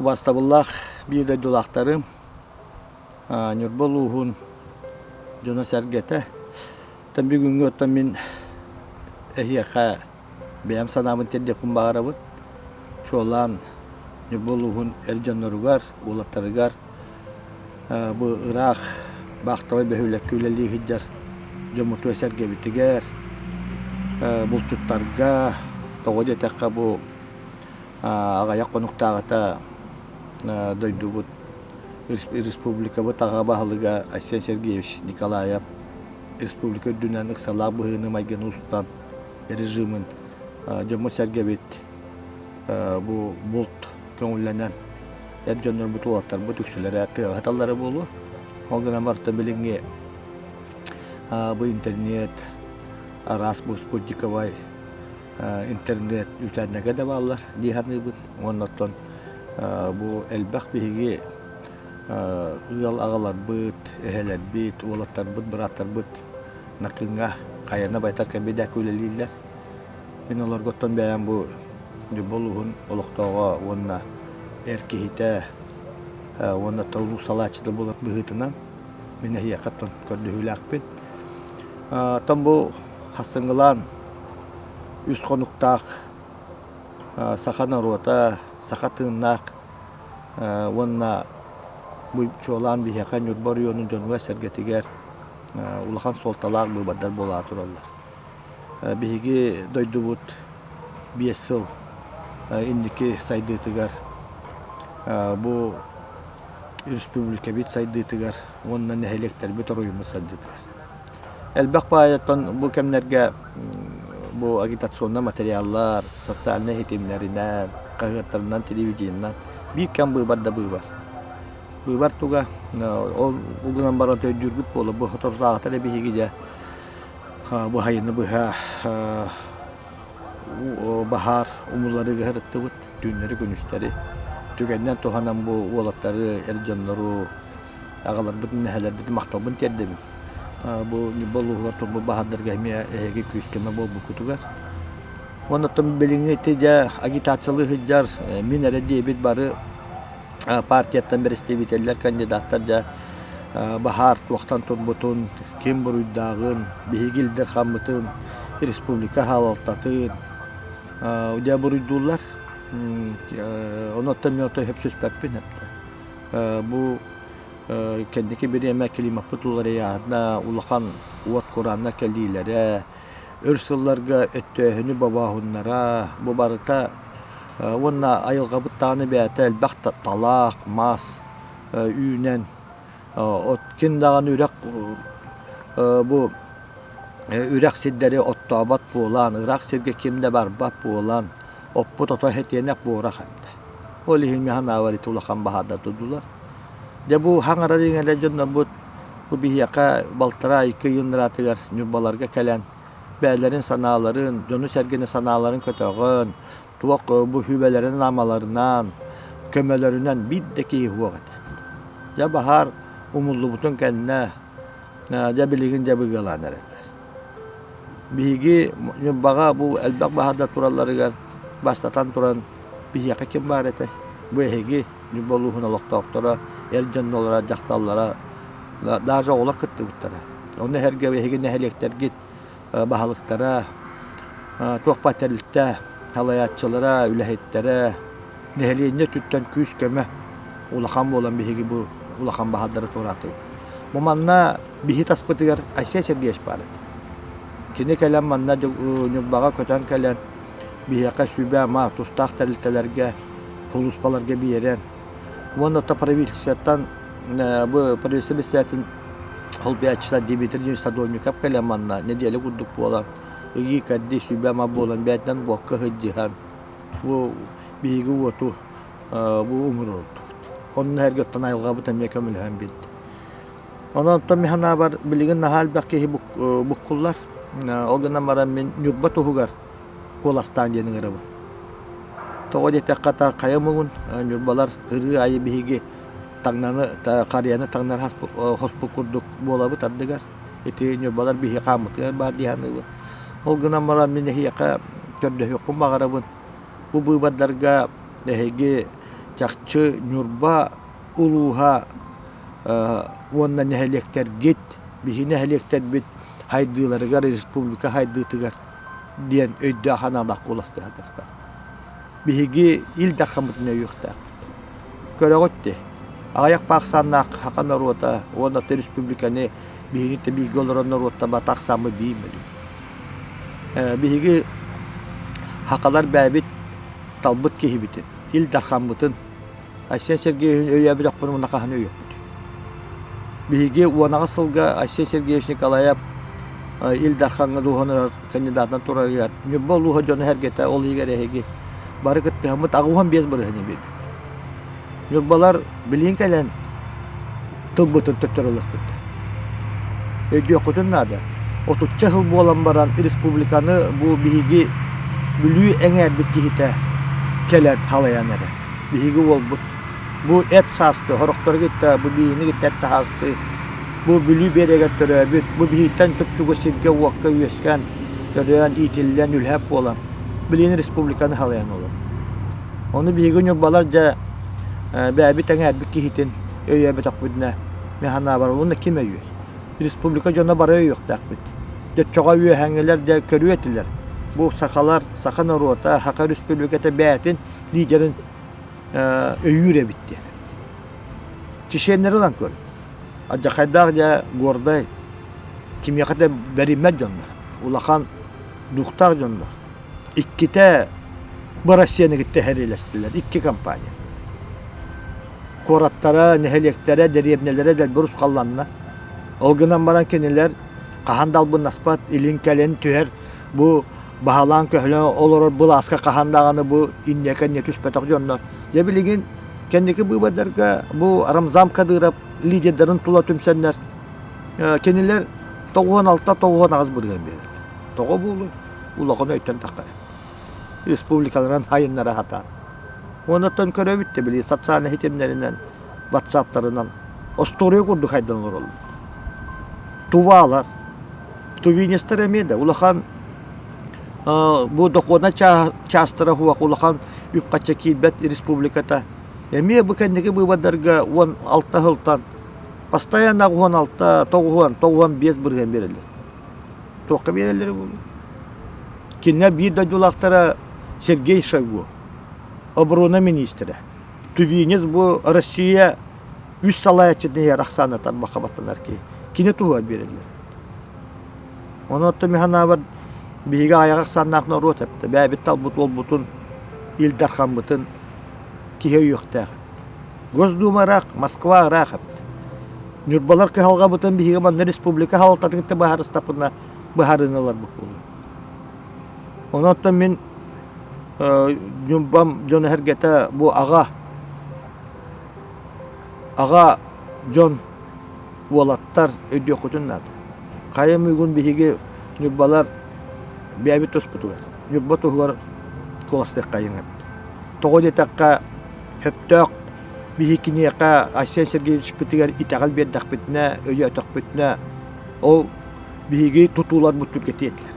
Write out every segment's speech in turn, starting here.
Убаастабыллаах биир дойдулаахтарым, Ньурба улууһун дьоно-сэргэтэ, оттон бүгүҥҥү оттон мин эһиэхэ бэйэм санаабын тиэрдиэхпин баҕарабын. Чуолаан Ньурба улууһун эр дьонноругар, уолаттарыгар бу ыраах баахтабай бөһүөлэккэ үлэлии сылдьар дьоммутугар-сэргэбитигэр, булчуттарга, тоҕо диэтэххэ бу аҕыйах хонуктааҕыта дойдубут республикабыт аҕа баһылыга Айсен Сергеевич Николаев республика үрдүнэн ыксалаах быһыыны-майгыны устан режимин дьоммут-сэргэбит бу булт көҥүллэнэн эр дьоннорбут уолаттарбыт үксүлэрэ тыаҕа сыталлара буолуо. Ол гынан барыта билиҥҥи бу интернет араас бу спутниковай интернет үүтээннэргэ да бааллар дии саныыбын. Уонна оттон бу элбэх биһиги ыал аҕаларбыт, эһэлэрбит, уолаттарбыт, бырааттарбыт Накыҥҥа хайаны байтар кэмбинээккэ үлэлииллэр. Мин олорго оттон бэйэм бу Ньурба улууһун олохтооҕо уонна эр киһитэ уонна улуус салааччыта буолар быһыытынан мин эһиэхэ оттон көрдөһүүлээхпин. Оттон бу Хассыҥҥылаан үс хонуктаах саха норуота, саха тыыннаах уонна бу чуолаан биһиэхэ Ньурба оройуонун дьонугар-сэргэтигэр улахан суолталаах быыбардар буола тураллар. Биһиги дойдубут 5 сыл инники сайдыытыгар бу республикабыт сайдыытыгар уонна нэһилиэктэрбит оройуоммут сайдыытыгар. Элбэх баайыттан бу кэмнэргэ бу агитационнай материаллар, социальнай ситимнэринэн, хаһыаттарынан, телевидениенэн биир кэм быыбар да быыбар. Быыбар туга ол гынан баран өйдүүргүт буолуо бу соторутааҕыта эрэ биһиги дьэ бу сайыны быһа баһаар умулларыыга сырыттыбыт түүннэри-күнүстэри. Түгэнинэн туһанан бу уолаттары, эр дьоннору, аҕаларбытын, эһэлэрбитин махталбын тиэрдэбин. Бу Ньурба улууһугар турбут баһаардарга эмиэ эһиги күүс-көмө буолбуккутугар. Уонна оттон билиҥҥи ити дьэ агитациялыы сылдьар мин эрэ диэбит бары партияттан бэрэстэбиитэллэр, кандидаттар дьэ баһаар туохтан турбутун, ким буруйдааҕын, биһиги Ил Дархаммытын, республика салалтатын дьэ буруйдууллар. Онон мин отой сөпсөспөппүн. Бу кэнники бириэмэ климаппыт уларыйааһына, улахан уот курааннар кэлиилэрэ, өр сылларга өттөөһүнү бобооһуннара, бу барыта уонна айылҕабыт даҕаны бэйэтэ элбэх талаах, мас үүнэн, от ким даҕаны үрэх бу үрэх сирдэри оттообот буолан, ыраах сиргэ ким да барбат буолан, оппут ото хэтиэнэх буорах эбитэ. Ол иһин мин санаабар ити улахан баһаардар турдулар. Дьэ бу хаҥарар иҥэрэр дьоннорбут бу биһиэхэ балтараа икки ыйын ыраатыгар Ньурбаларга кэлэн бэйэлэрин санааларын, дьону-сэргэни санааларын көтөҕөн, туох бу сүбэлэрин-амаларынан, көмөлөрүнэн биир да киһи суох этэ. Дьэ баһаар умуллубутун кэннэ дьэ билигин дьэ быгыалаан эрэллэр. Биһиги Ньурбаҕа бу элбэх баһаардар туралларыгар бастатан туран биһиэхэ ким баар этэй? Бу эһиги Ньурба улууһун олохтоохторо, эр дьоннолоро, дьахталлара, даже оҕолор кыттыбыттара. Ону эһэргэ эһиги нэһилиэктэргит баһылыктара, туох баар тэрилтэ салайааччылара, үлэһиттэрэ, нэһилиэнньэ өттүттэн күүс-көмө улахан буолан биһиги бу улахан баһаардары туораатыбыт. Бу манна биһи таспытыгар Айсен Сергеевич баар этэ. Кини кэлэн манна Ньурбаҕа көтөн кэлэн биһиэхэ сүбэ-ама тустаах тэрилтэлэргэ, сулууспаларга биэрэн уонна оттон правительствоттан бу правительство председателин холбуйааччыта Дмитрий Дмитриевич Садовников кэлэн манна нэдиэлэ курдук буолан ыйыы-кэрдии сүбэ-ама буолан бэйэтинэн буокка сылдьыһан бу биһиги уоту бу умуруордубут. Онно эргэ оттон айылҕабыт эмиэ көмөлөһөн биэрдэ. Онон оттон мин санаабар билигин наһаа элбэх киһи буккуллар. Ол гынан баран мин Ньурба туһугар куоластаан диэн ыҥырабын. Тоҕо диэтэххэ та хайа муҥун Ньурбалар ырыы айы биһиги таҥнаны харыйаны таҥнар хоспут курдук буолабыт ардыгар. Ити Ньурбалар биһиги хааммытыгар баар дии саныыбын. Ол гынан баран мин эһиэхэ көрдөһүөхпүн баҕарабын. Бу быыбардарга эһиги Чахчы Ньурба улууһа уонна нэһилиэктэргит, биһи нэһилиэктэрбит хайдыыларыгар, республика хайдыытыгар диэн өйдөөх санаалаах куоластыһардахтаах. Биһиги Ил Дархаммытын өйүөхтээхпит. Көрөҕүт дии, аҕыйах баахсааннаах саха норуота уонна республиканы биһиги бииргэ олорор норуоттар бата ахсааммыт биир мөлүйүөн. Биһиги сахалар бэйэбит талбыт киһибитин, Ил Дархаммытын Айсен Сергеевиһин өйөөбөтөхпүн уонна хаһан өйүөхпүт. Биһиги уонаҕа сылга Айсен Сергеевич Николаев Ил Дархаҥҥа дуоһунар кандидатынан турарыгар Ньурба улууһа дьоно-сэргэтэ ол иһигэр эһиги бары кыттыһаммыт 85 бырыһыаны биэрбит. Ньурбалар билигин кэлэн тылбытын төттөрү ылыахпыт. Өйдүөххүтүн наада. Отучча сыл буолан баран республиканы бу биһиги Бүлүү эҥээрбит киһитэ кэлэн халайан эрэр. Биһиги уолбут бу эт саасты, сорохтору кытта бу биһини кытта эт таһаасты, бу Бүлүү биэрэгэр төрөөбүт, бу биһиттэн чуп-чугас сиргэ-уокка үөскээн, төрөөн, иитиллэн, үлэһит буолан, билигин республиканы халайан олорор. Ону биһиги ньурбалар дьэ бэйэбит эҥээрбит киһитин өйөөбөтөхпүтүнэ, мин санаабар, уонна ким өйүөй? Республика дьоно бары өйүөхтээхпит. Дьоччоҕо үөһээҥҥилэр дьэ көрүө этилэр. Бу сахалар, саха норуота, Саха Республиката бэйэтин лидерин өйүүр эбит диэн. Чеченнэри ылан көр. Алдьархайдаах дьэ гордай, кимиэхэ да бэриммэт дьоннор, улахан духтаах дьоннор. Иккитэ бу Россияны кытта сэриилэстилэр, икки компания. Куораттара, нэһилиэктэрэ, дэриэбинэлэрэ дэлби урусхалланна. Ол гынан баран кинилэр хаһан да албыннаспат, илин-кэлин түһэр бу баһылаан-көһүлээн олорор былааска хаһан даҕаны бу инньэ-кэнньэ түспэтэх дьоннор. Дьэ билигин кэнники быыбардарга бу Рамзан Кадыров лидердарын тула түмсэннэр кинилэр 96-98 бырыһыан биэрэллэр. Тоҕо буолуой? Улахан өйтөн таххара. Республикаларын хайыннара сатаан. Оннуттан көрөбүт да били социальнай ситимнэринэн, ватсаптарынан остуоруйа курдук хайдан олороллор. Тувалар, тувинецтэр эмиэ да улахан бу дохуона чаастара суох улахан үп-харчы киирбэт республиката эмиэ бу кэнники быыбардарга 16 сылтан постоянно 16, 90, 95 бырыһыан биэрэллэр. Туохха биэрэллэрэ буолуо? Кинилэр биир дойдулаахтара Сергей Шойгу, оборона миниистирэ. Тувинец бу Россия үс салайааччытын иһэр ахсаана тарбахха баттанар киһи. Кини туһугар биэрэллэр. Ону оттон мин санаабар биһиги аҕыйах ахсааннаах норуот эптэ. Бэйэбит талбыт уолбутун, Ил Дархаммытын киһи өйүөхтээх. Госдума ыраах, Москва ыраах эбит. Ньурбалар кыһалҕабытын биһиги манна республика салалтатын кытта быһаарыстахпытына быһаарыыны ыларбыт буолуо. Онон мин Ньурбам дьоно-сэргэтэ бу аҕа аҕа дьон уолаттар өйдүөххүтүн наада. Хайа муҥун биһиги ньурбалар бэйэбит туспутугар, Ньурба туһугар куоластыаххайыҥ эбит. Тоҕо диэтэххэ, сөптөөх биһи киниэхэ Айсен Сергеевичпитигэр итэҕэл биэрдэхпитинэ, өйөөтөхпүтүнэ, ол биһиги тутууларбыт түргэтиэ этилэр.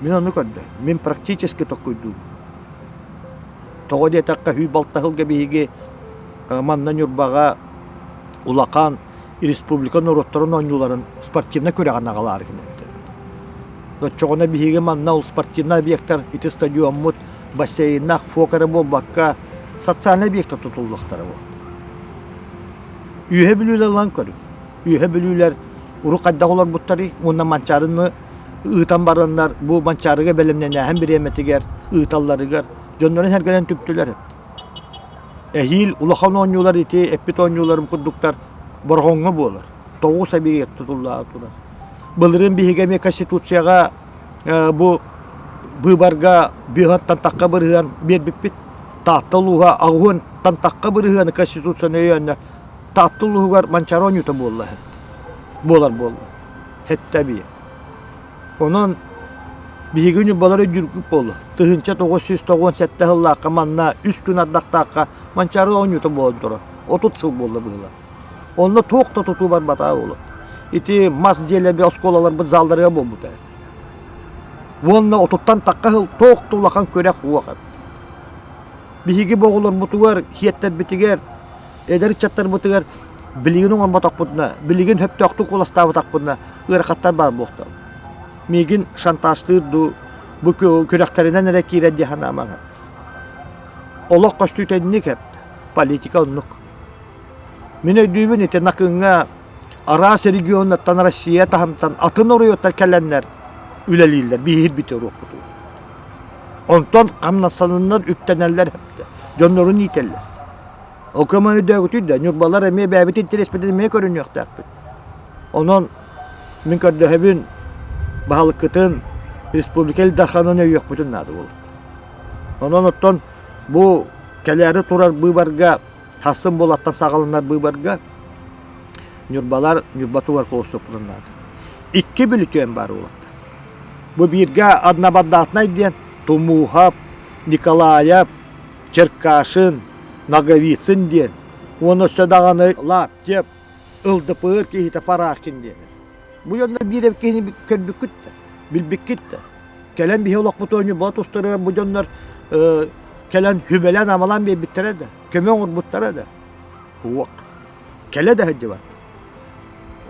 Мин ону көрдө. Мин практически толкуйдуубун. Тоҕо диэтэххэ, үһүй балтаһылга биһиги манна Ньурбаҕа улахан республика норуоттарын оонньууларын спортивнай күрэҕин аҕалаары гынабыт. Оччоҕуна биһиги манна ол спортивнай объектар ити стадиоммут, бассейннаах ФОК эрэ буолбакка, социальнай объектар тутуллуохтара буолла. Үөһэ Бүлүүлэр ылан көрүҥ. Үөһэ Бүлүүлэр урут хайдах олорбуттарый уонна Манчаарыны ыытан бараннар бу Манчаарыга бэлэмнэнээһин бириэмэтигэр ыыталларыгар дьоннорун сэргэлэн түптүлэр эбит. Эһиил улахан оонньуулар ити эппит оонньууларым курдуктар Борҕоҥҥо буолар. Тоҕус объект тутулла турар. Былырыын биһиги эмиэ Конституцияҕа бу быыбарга быһыантан тахха бырыһыан биэрбиппит. Таатта улууһа аҕыһыантан тахха бырыһыаны Конституцияны өйөөннөр Таатта улууһугар Манчаары оонньуута буолла буолар буолла. Сэттэ объект. Онон биһиги ньурбалар өйдүүргүт буолуо. 1997 сыллаахха манна үс күн ардахтаахха Манчаары оонньуута буолан турар. 30 сыл буолла быһыылаах. Онно туох да тутуу барбатаҕа буолуо. Ити мас дьиэлэргэ оскуолаларбыт залларыгар буолбута. Уонна отуттан тахха сыл туох да улахан күрэх суох эбит. Биһиги бу оҕолорбутугар, сиэттэрбитигэр, эдэр ыччаттарбытыгар билигин оҥорботохпутуна, билигин сөптөөхтүк куоластаабатахпытына ыарахаттар баар буолуохтара. Миигин шантажтыыр дуу, бу күрэхтэринэн эрэ киирэр дии санаамаҥ. Олох көстүүтэ инник эбит. Политика оннук. Мин өйдүүбүн ити Накыҥҥа араас регионнартан Россия таһымтан атын оройуоттар кэлэннэр үлэлииллэр, биһирбит уруокпутугар. Онтон хамнастананнар үптэнэллэр дьоннорун иитэллэр. Ол көмө өйдөөгүтүй да, Ньурбалар эмиэ бэйэбит интэриэспитин эмиэ көрүнүөхтээхпит. Онон мин көрдөһөбүн, баһылыккытын республика Ил Дарханын өйүөхпүтүн наада буолар. Онон оттон бу кэлээри турар быыбарга Хассын буолаттан саҕаланар быыбарга Ньурбалар Ньурба тугар куоластуохпутун наада. Икки бүлүтүөн баар уолаттар. Бу бииргэ однобандатнай диэн Тумууһап, Николаев, Черкашин, Ноговицын диэн уонна өссө даҕаны Лаптев, ЛДПР киһитэ Парахин диэн. Бу дьоннор биир эбит киһини көрбүккүт да, билбиккит да. Кэлэн биһи олохпут Ньурба тустарыгар бу дьоннор кэлэн сүбэлээн-амалаан биэрбиттэрэ да, көмө оҥорбуттара да. Суох. Кэлэ да сылдьыбат.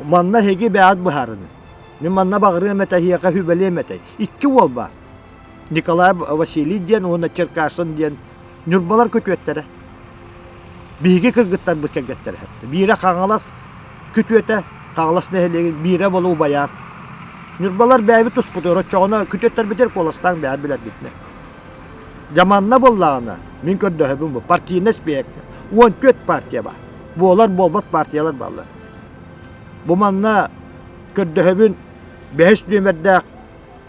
Манна эһиги бэйэҕит быһаарыны. Мин манна баҕарыам этэ, эһиэхэ сүбэлиэм этэ. Икки уол баар. Николай Василий диэн уонна Черкашин диэн Ньурбалар күтүөттэрэ. Биһиги кыргыттарбыт кэргэттэрэ. Биирэ Хаҥалас күтүөтэ, Хаҥалас нэһилиэгин, биирэ буола убайаан. Ньурбалар бэйэбит туспутугар оччоҕуна күтүөттэрбитигэр куоластаан бэйэҕит билэргитинэн. Дьаманна буоллаҕына, мин көрдөһөбүн бу партийнай испиэһэккэ 14 партия баар. Буолар буолбат партиялар бааллар. Бу манна көрдөһөбүн бэһис нүөмэрдээх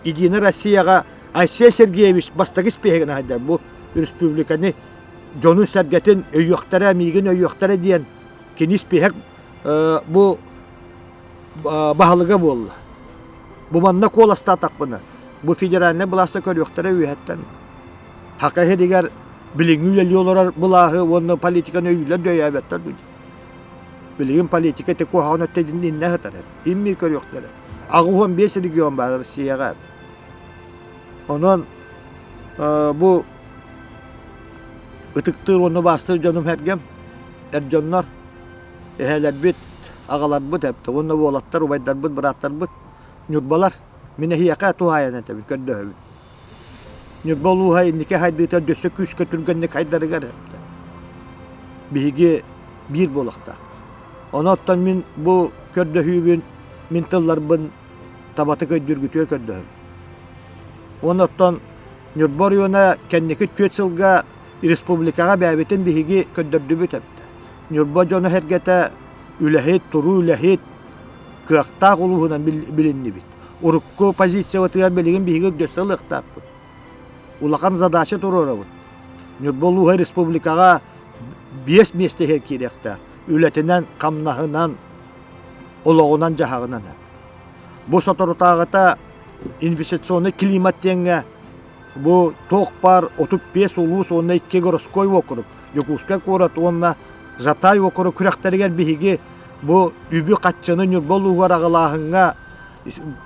Единая Россияҕа Айсен Сергеевич бастакы испиэһэгин аһайдар бу республиканы дьонун-сэргэтин өйүөхтэрэ, миигин өйүөхтэрэ диэн кини испиэһэк бу баһылыга буолла. Бу манна куоластаатахпына, бу федеральнай былааста көрүөхтэрэ үөһэттэн. Хака иһигэр билиҥҥи үлэлии олорор былааһы уонна политиканы өйүүлэр да өйөөбөттөр дуу. Билигин политика ити куһаҕан өттө иннэ сытар. Имми көрүөхтэрэ. 85 регион баар Россияҕа. Онон бу ытыктыыр уонна убаастыыр дьонум сэргэм, эр дьоннор, эһээлэрбит, аҕаларбыт эбит уонна уолаттар, убайдарбыт, бырааттарбыт, ньурбалар, мин эһиэхэ туһаайан этэбин, көрдөһөбүн. Ньурба улууһа инники хайдыыта өссө күүскэ түргэнник хайдарыгар биһиги биир буолуохтаах. Ону оттон мин бу көрдөһүүбүн, мин тылларбын табатык өйдүүргүтүгэр көрдөһөбүн. Уонна оттон Ньурба оройуона кэнники 4 сылга республикаҕа бэйэбитин биһиги көрдөрдүбүт эбит. Ньурба дьоно-сэргэтэ үлэһит, туруу үлэһит, кыахтаах улууһунан билиннибит. Урукку позициябытыгар билигин биһиги өссө ылыахтаахпыт. Улахан задача туруорабыт. Ньурба улууһа республикаҕа биэс миэстэ иһэр киириэхтээх. Үлэтинэн, хамнаһынан, олоҕунан-дьаһаҕынан. Бу соторутааҕыта инвестиционный климат диэҥҥэ бу туох баар 35 улуус уонна икки городской уокурук, Дьокуускай куорат уонна Жатай уокурук күрэхтэригэр биһиги бу үбү-хаччыны Ньурба улууһугар аҕалааһыҥҥа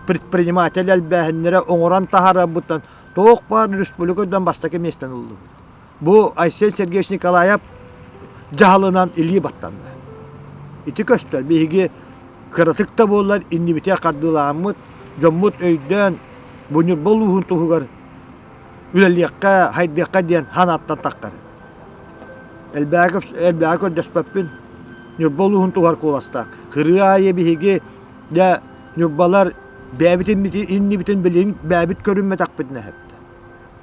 предприниматель элбээһиннэрэ оҥорон таһаарарбыттан туох баар республика үрдүнэн бастакы миэстэни ыллыбыт. Бу Айсен Сергеевич Николаев дьаһалынан илии баттанна. Ити көстөр. Биһиги кыратык да буоллар иннибитигэр хардыылааммыт, дьоммут өйдөөн бу Ньурба улууһун туһугар үлэлиэххэ, хайдыахха диэн санааттан таххар. Элбэҕи көрдөспөппүн. Ньурба улууһун туһугар куоластаах. Кырыы аайы биһиги дьэ Ньурбалар бэйэбит иннибитин билигин бэйэбит көрүммэтэхпитинэ сөптө.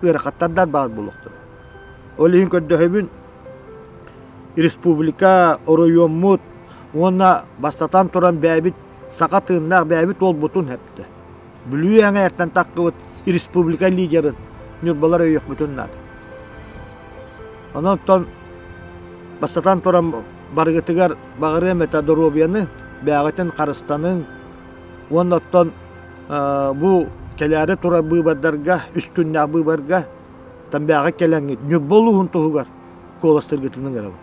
Ыарахаттардар баар буолуохтара. Ол иһин көрдөһөбүн республика, оройуоммут уонна бастатан туран бэйэбит саха тыыннаах бэйэбит уолбутун сөптө. Бүлүү эҥээртэн таххыбыт республика лидерын Ньурбалар өйүөхпүтүн наада. Онон бастатан туран барыгытыгар баҕарыам этэ доруобуйаны, бэйэҕитин харыстаныҥ уонна оттон бу кэлээри турар быыбардарга, үс күннээх быыбарга тамбээҕи кэлэҥҥит Ньурба улууһун туһугар куоластыыргытын ыҥырабын.